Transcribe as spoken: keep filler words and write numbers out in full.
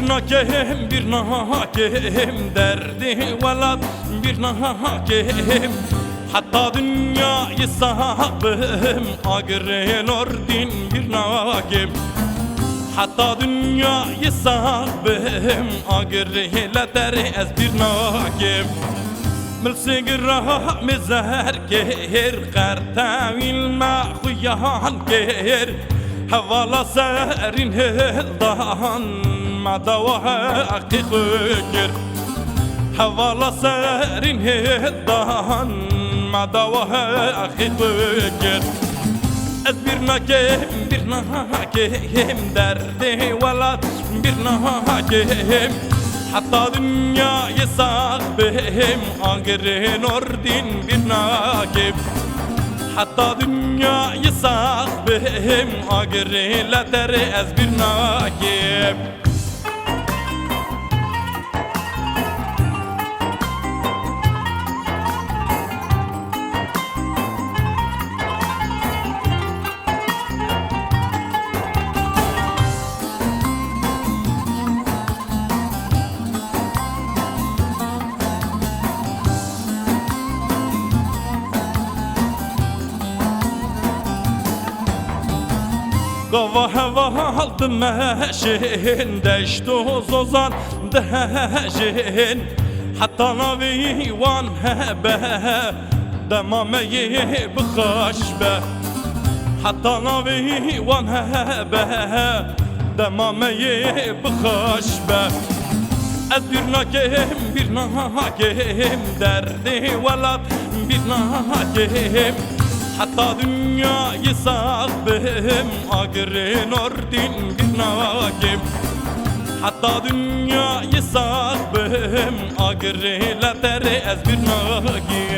Nakim, bîr nakim, derdê welat bîr nakim. Heta dinyayê sax bim, agirê Nordîn bîr nakim. Heta dinyayê sax bim, agirê Leterê ez bîr nakim. Milsêgira me zer kir, qertewîl me xuyan kir. Hevala serîn hildan, me dawa heqî xwe kir. Hevala serîn hildan, me dawa heqî xwe kir. Ez bîr nakim, bîr nakim, derdê welat bîr nakim. Heta dinyayê sax bim, agirê Nordîn bîr nakim. Heta dinyayê sax bim, agirê Leterê ez bîr nakim. Gava heval dimeşin, deşt û zozan dihejin. Heta navê wan hebe, dema me yê bixweş be. Heta navê wan hebe, dema me yê bixweş be. Ez bîr nakim, bîr nakim, derdê welat bîr nakim. Heta dinyayê sax bim, agirê Nordîn bîr nakim. Heta dinyayê sax bim, agirê Leterê ez bîr nakim.